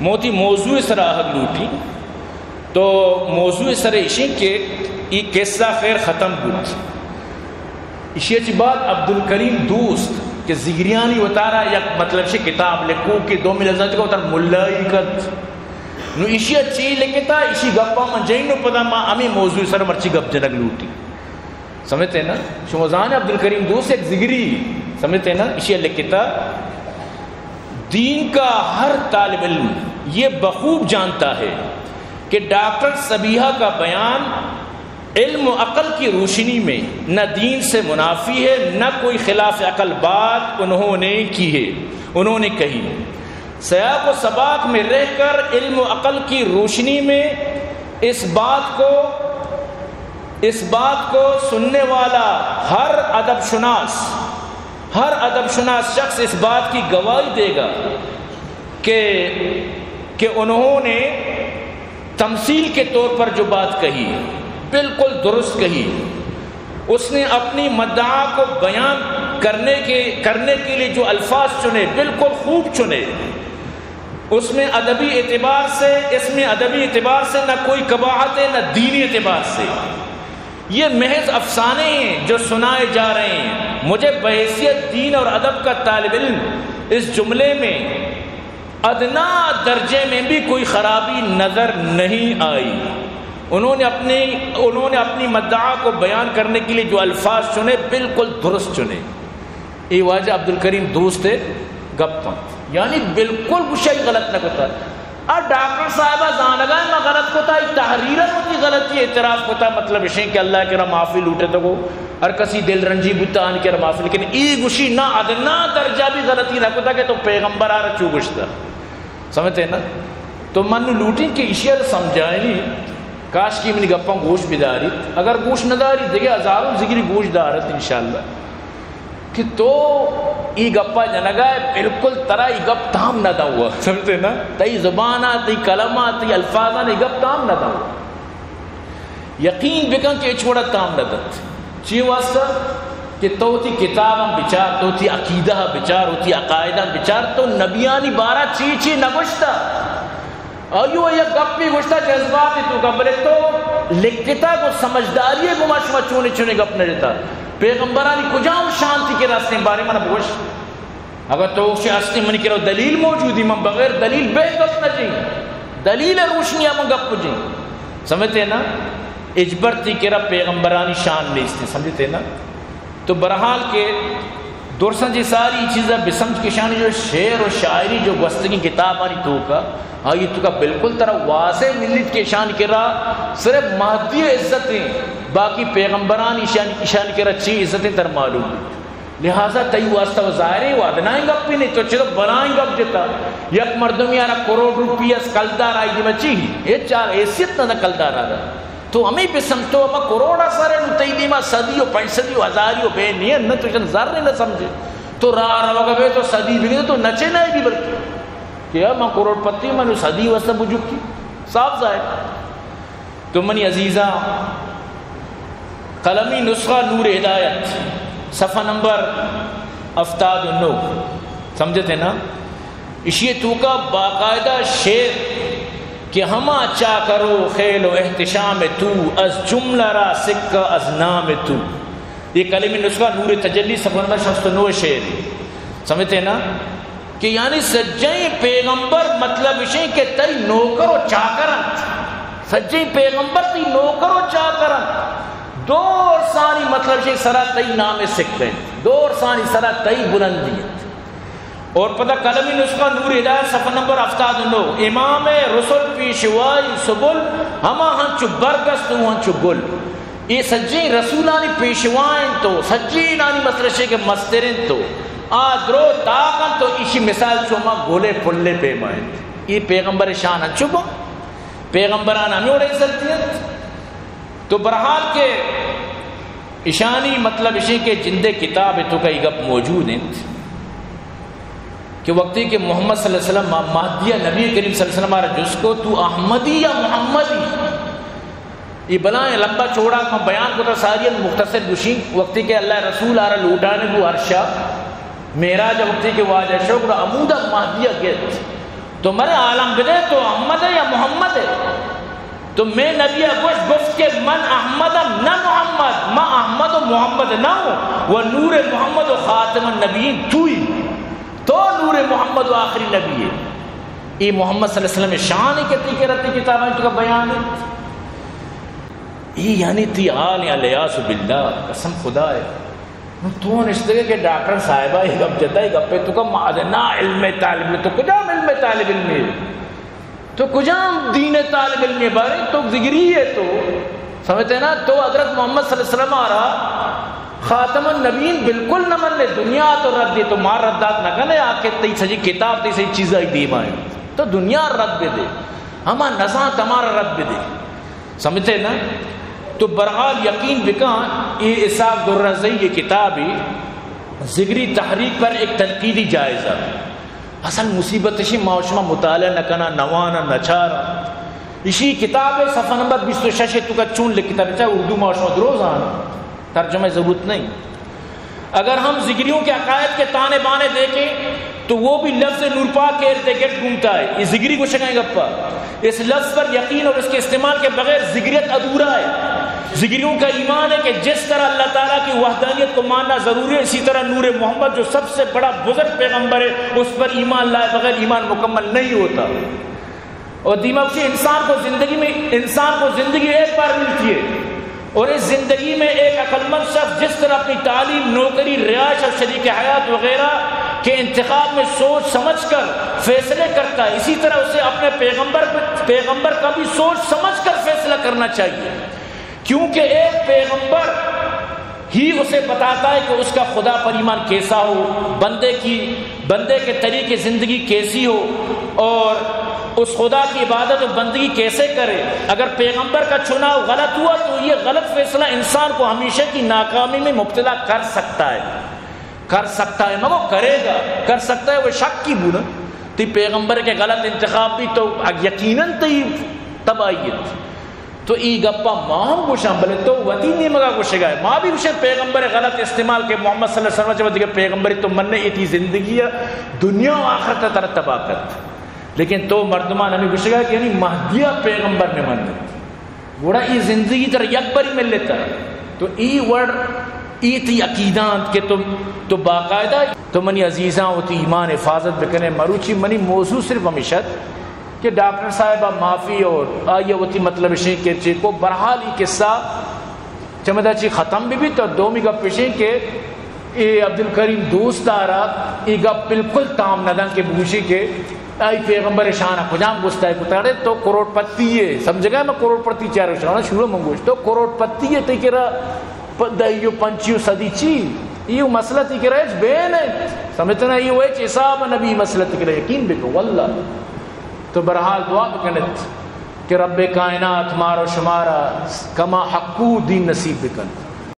موتی موضوع سر آہگ لوٹی، تو موضوع سر ایشی کہ ای قصہ خیر ختم بوت۔ ایشی چی بعد عبدالکریم دوست کہ زگریانی وتارا یک مطلب شی کتاب لکھو کہ دومی لفظ کو تر ملائی کت۔ نو ایشی چی لکھتا، ایشی گپا من جئیں نو پدا ما ہمیں موضوع سر مرچی گپ جنگ لوٹی۔ سمجھتے ہیں نا؟ شما زانے عبدالکریم دوست یک زگری، سمجھتے ہیں نا؟ ایشی لکھتا، دین کا ہر طالب علم یہ بخوب جانتا ہے کہ ڈاکٹر صبیحہ کا بیان علم و عقل کی روشنی میں نہ دین سے منافی ہے، نہ کوئی خلاف عقل بات انہوں نے کی ہے، انہوں نے کہی۔ سیاق و سباق میں رہ کر علم و عقل کی روشنی میں اس بات کو، اس بات کو سننے والا ہر ادب شناس، ہر ادب شناس شخص اس بات کی گواہی دے گا کہ، کہ انہوں نے تمثیل کے طور پر جو بات کہی، بالکل درست کہی۔ اس نے اپنی مدعا کو بیان کرنے کے، کرنے کے لیے جو الفاظ چنے، بالکل خوب چنے۔ اس میں ادبی اعتبار سے، اس میں ادبی اعتبار سے نہ کوئی قباحت ہے، نہ دینی اعتبار سے۔ یہ محض افسانے ہیں جو سنائے جا رہے ہیں۔ مجھے بحیثیت دین اور ادب کا طالب علم اس جملے میں ادنیٰ درجے میں بھی کوئی خرابی نظر نہیں آئی۔ انہوں نے اپنی، انہوں نے اپنی مدعا کو بیان کرنے کے لیے جو الفاظ چنے، بالکل درست چنے۔ اے واجہ عبدالکریم دوست ءِ گپ اَنت۔ یعنی بالکل گوشے غلط نہ کتا۔ آ ڈاکٹر صاحب ءَ زانگ ءَ ما غلط کتا، اے تحریر ءَ وتی غلطی اعتراف کتا، مطلب اش اِنت کہ اللہ ءِ کرا معافی لوٹتگ ءُ ہر کسی دل رنجی بوتا آنی کرا معافی، لیکن اے گوشی نہ، ادنیٰ درجہ بھی غلطی نہ کتا کہ تو پیغمبر ءَ را چو گوشتا۔ سمجھتے ہیں نا؟ تو من نوں لوٹیں کہ ایشی ءَ را سمجھائینی، کاش کہ منی گپاں گوش بداریت۔ اگر گوش نہ داریت، دگہ ہزاروں زگری گوش دارت انشاءاللہ۔ کہ تو ای گپا جنگا ئے، بالکل ترا ای گپ تام نہ دوا۔ سمجھتے نا؟ تئی زبانا، تئی کلما، تئی الفاظا ای گپ تام نہ دوا۔ یقین بکن کہ ہچ وڑا تام نہ دنت۔ چی واسطہ؟ کہ تو وتی کتاباں بچار، تو وتی عقیدہ بچار، وتی عقائداں بچار، تو نبیانی بارا چی چی نہ گوشتا۔ آئی ءَ یک گپے گوشتا جذبات ءِ توکا، بلے تو لکھتا گوں سمجھداری ءَ گوں ما شما چونیں چونیں گپ نہ جتا۔ پیغمبرانی کجام شان تئی کرا استیں، بارے من بگوش۔ اگر تو گوشے استیں، منی کرا دلیل موجودی، من بغیر دلیل بہ گپ نہ جیں۔ دلیل ءِ روشنی ءَ من گپ جیں۔ سمجھتے نا؟ ہچبر تئی کرا پیغمبرانی شان نیست، سمجھتے نا؟ تو بہرحال کہ درساں چہ ساری چیزاں بسمجھ کہ اشانی جو شعر و شاعری جو گوستگیں کتابانی توکا، آئی توکا بالکل ترا واضح ملیت کہ اشانی کرا صرف مہدی عزت ایں، باقی پیغمبرانی اشانی، اشانی کرا چی عزت ایں ترا معلوم بیت۔ لہذا تئی واسطہ و ظاہر ایں و ادنائیں گپے نہ ایں، تو چلو بلائیں گپ جتا، یک مردمے ءَ را کروڑ روپی است، کلدار آئی دیما چی؟ ہچ حیثیت نہ کلدار ءَ را۔ تو ہمے بسمجھ، تو ہما کروڑ ءَ سر ئے، نوں تئی دیما صدی و پنچ صدی و ہزاری و بے نیت نہ، تو چن زر نہ سمجھے۔ تو راہ روگا بے تو صدی بگے تو نچے نہ بی بلکہ کہ یار من کروڑ پتی، من صدی واسطہ بجکی۔ صاف ظاہر۔ تو منی عزیزاں، قلمی نسخہ نور ہدایت، صفحہ نمبر ہفتاد و نو، سمجھتے نا؟ اشی توکا باقاعدہ شعر کہ ہما چاکر و خیل و احتشام تو، از جملہ را سکہ از نام تو۔ یہ قلمی نسخہ نور تجلی صفحہ نمبر شست و نو شعر۔ سمجھتے نا؟ کہ یعنی سجہیں پیغمبر مطلب اش ایں کہ تئی نوکر و چاکر اَنت۔ سجہیں پیغمبر تئی نوکر و چاکر اَنت۔ درسانی مطلب اش ایں سرا تئی نام سکہ اِنت۔ درسانی سرا تئی بلندی اِنت۔ اور پدا قلمی نسخہ نور ہدایت صفحہ نمبر ہفتاد و نو، امام رسل پیشوائی سبل، ہما ہنچو برگ است او ہنچو گل۔ اے سجیں رسولانی پیشوا اِنت و سجینانی مطلب اش ایں کہ مستر اِنت و آ درو تاک اَنت و ایشی مثال چو ہما گل ءِ پل ءِ پیما اِنت۔ اے پیغمبر ءِ شان انچو با؟ پیغمبران ہمے وڑ عزت دیت۔ تو بہرحال کہ اشانی مطلب اش ایں کہ جندے کتاب ءِ توکا اے گپ موجود اِنت کہ وقتی کہ محمد صلی اللہ علیہ وسلم، مہدی ءَ نبی کریم صلی اللہ علیہ وسلم ءَ را جست کو، تو احمدی یا محمدی؟ اے بلائیں لمبا چوڑا من بیان کتا، ساری مختصر گوشیں۔ وقتی کہ اللہ ءِ رسول ءَ را لوٹائینگ بو عرش ءَ، معراج ءَ وقتی کہ واجہ شو گڑا ہمودا مہدی ءَ گپت۔ تو مرے عالم بدے، تو احمد ئے یا محمد ئے؟ تو مئے نبی ءَ گوشت، گفت کہ من احمدم نہ محمد، من احمد و محمد نہ ہوں، و نور محمد و خاتم النبیین توئی، تو نور محمد و آخری نبی ئے۔ اے محمد صلی اللہ علیہ وسلم شان ئے کہ تئی کرا تئی کتاباں تو کا بیان ئے۔ اے یعنی تئی حال ئے، الیاذ باللہ، قسم خدا ئے۔ نو تو نشتگے کہ ڈاکٹر صاحبہ اے گپ جتا، اے گپے تو کا مادنا علم طالب علم، تو کجام علم طالب علم ئے؟ تو کجام دین طالب علم ئے؟ بارے تو ذگری ئے، تو سمجھتے نا؟ تو حضرت محمد صلی اللہ علیہ وسلم آرا خاتم النبیین بالکل نہ منے، دنیا تو رد دے، تو مار ردات نہ کنے، آ کہ تئی سجی کتاب، تئی سجی چیزاں دیما ایں، تو دنیا رد بدے، ہما نزانت ہمارا رد بدے۔ سمجھتے نا؟ تو برحال یقین بکن، اے اسحاق درہ زئی اے کتابے، ذگری تحریک پر ایک تنقیدی جائزہ۔ اصل مصیبت اشی ما و شما مطالعہ نہ کنا، نہ وانا، نہ چارا۔ اشی کتاب ئے صفحہ نمبر بیست و شش ئے تو کا چون لکھتا، بچا اردو ما و شما درو زانا، ترجمہ ضرورت نہیں۔ اگر ہم ذگریوں کے عقائد کے تانے بانے دیکھیں تو وہ بھی لفظ نور پاک کے ارد گرد گھومتا ہے۔ یہ ذگری گوشگائیں گپا۔ اس لفظ پر یقین اور اس کے استعمال کے بغیر ذگریت ادھورا ہے۔ ذگریوں کا ایمان ہے کہ جس طرح اللہ تعالیٰ کی وحدانیت کو ماننا ضروری ہے، اسی طرح نور محمد جو سب سے بڑا بزرگ پیغمبر ہے، اس پر ایمان لائے بغیر ایمان مکمل نہیں ہوتا۔ اور دیما گوشی، انسان کو زندگی میں، انسان کو زندگی ایک بار ملتی ہے اور اس زندگی میں ایک عقلمند شخص جس طرح اپنی تعلیم، نوکری، رہائش اور شریک حیات وغیرہ کے انتخاب میں سوچ سمجھ کر فیصلے کرتا ہے، اسی طرح اسے اپنے پیغمبر، پیغمبر کا بھی سوچ سمجھ کر فیصلہ کرنا چاہیے، کیونکہ ایک پیغمبر ہی اسے بتاتا ہے کہ اس کا خدا پر ایمان کیسا ہو، بندے کی، بندے کے طریق زندگی کیسی ہو، اور اس خدا کی عبادت و بندگی کیسے کرے۔ اگر پیغمبر کا چناؤ غلط ہوا تو یہ غلط فیصلہ انسان کو ہمیشہ کی ناکامی میں مبتلا کر سکتا ہے، کر سکتا ہے، مگو کرے گا، کر سکتا ہے، وہ شک کی بونا۔ تئی پیغمبر کے غلط انتخاب بھی تو یقیناً تئی تباہی ہے۔ تو ای گپا ما ہم گوشاں، بلے تو وتی نیمگا گوشگا ئے۔ ما بھی گوشیں پیغمبر غلط استعمال کہ محمد صلی اللہ علیہ وسلم چہ وتی پیغمبری تو مننے، اے تئی زندگی ءَ دنیا و آخرت ءَ ترا تباہ کرت۔ لیکن تو مردمان ہمیں گوشگا کہ یعنی مہدی ءَ پیغمبر نہ منت، گڑا ای زندگی ترا یک بری ملتا۔ تو ای وڑ ای تئی عقیدہ انت کہ تو، تو باقاعدہ تو منی عزیزاں وتی ایمان حفاظت بکنے۔ مروچی منی موضوع صرف ہمیش ات کہ ڈاکٹر صاحب ءَ معافی اور آئی ءَ وتی مطلب اشیں کہ چے کو، برحال ای قصہ چمدا چی ختم بہ بیت۔ اور دومی گپ اشیں کہ اے عبدالکریم دوست دارا ای گپ بالکل تام ندن کہ بگوشی کہ آئی پیغمبر شان کجام گستا ہے کتاڑے۔ تو کروڑ پتی ہے، سمجھگا؟ میں کروڑ پتی چارو شان شروع من گوشت، تو کروڑ پتی ہے، تئی کرا پ-، دہی و پنچی و صدی چی؟ ایو مسئلہ تئی کرا ہچ بین ہے۔ سمجھتے نا؟ ایو ہچ حساب نبی مسئلہ تئی کرا، یقین بکو واللہ۔ تو برحال دعا بکنت کہ رب کائنات مارا و شمارا کما حقو دین نصیب بکن۔